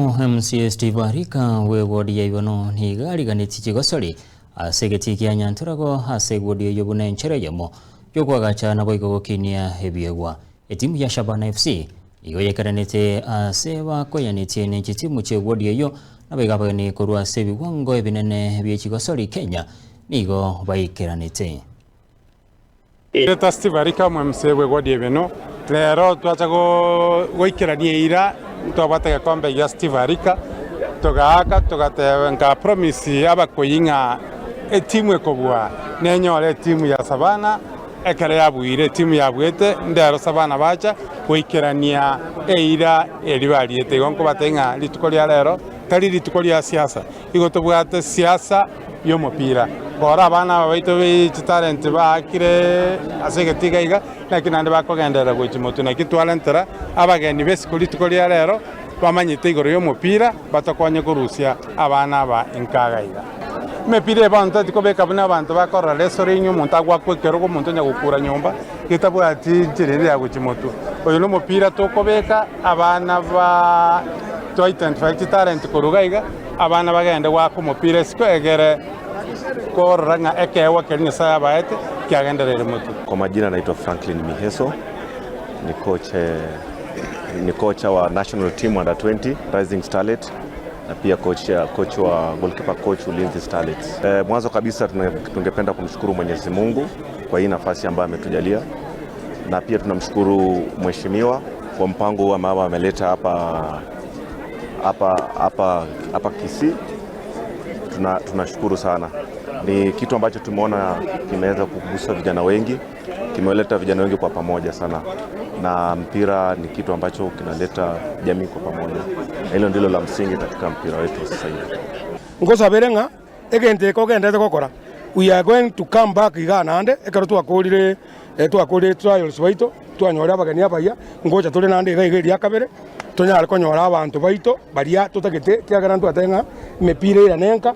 MCA Steve Arika bw'ewodi ya Ibano nigo ariganetie chigosori ase egetii kia Nyantorago ase ewodi eyio buna enchera eyemo y'okoagacha naboigo gokinia ebiegwa. Etimu ya Shabana FC nigo yaikaranete ase bakoyanetie ne chitimu chi'ewodi eyio naboigo abageni korwa ase ebiwango ebinene bie chigosori Kenya nigo baikeranete. Erieta Steve Arika, omwemca bw'egwadi y'Ebeno, Rero twacha goikerania eira, ntwabwate egekombe gia Steve Arika, togaaka togateba nka promise abakoyi ng'a etimu ekobua nenyore etimu ya Savannah, ekero yabuire etimu yabuete ndero Savannah bacha goikerania eira eria bariete. Igo nkobatebia ng'a rituko ria rero tari rituko ria siasa, igo tobwate siasa y'omopira. Kora abana aba baito be chitalenti baakire ase egetiga iga, naki naende bakogenderera gochia motwe. Naki twarentera abageni b'esiko rituko ria rero, bamanyete igoro y'omopira, batokonye korusia abana aba inkaga iga. Emepira eye bono totari kobeka buna abanto bakorora wrestling, omonto agoakwa ekerogo, omonto onya gokura nyomba, getabwati nchera ere ya gochia motwe. Oyo nomopira tokobeka abana ba to identify chitalenti korwa iga iga, Abana bagende goaka omopira isiko egere korora ng'a ekeegwa keria Nyasae abaete kiagendereire motwe. Kwa majina naitwa Franklin Miheso, ni coach, ni kocha wa national team under 20 Rising Starlet na pia coach, coach wa goalkeeper coach Ulinzi Starlets. Eh, mwanzo kabisa tungependa kumshukuru Mwenyezi Mungu kwa hii nafasi ambayo ametujalia na pia tunamshukuru mheshimiwa kwa mpango huu ambao ameleta hapa hapa hapa hapa Kisii. Tuna, tunashukuru sana. Ni kitu ambacho tumeona kimeweza kugusa vijana wengi, kimeleta vijana wengi kwa pamoja sana, na mpira ni kitu ambacho kinaleta jamii kwa pamoja, na hilo ndilo la msingi katika mpira wetu sasa hivi. Ngosabere ng'a egento eke ogenderete gokora, we are going to come back igaa naende, ekero twakorire twakorire trials baito, twanyore abageni abayia, ngocha tore naende iga iga eria kabere, tonyare konyora abanto baito baria totagete, ekiagera ntwatebire ng'a emepira eira nenka.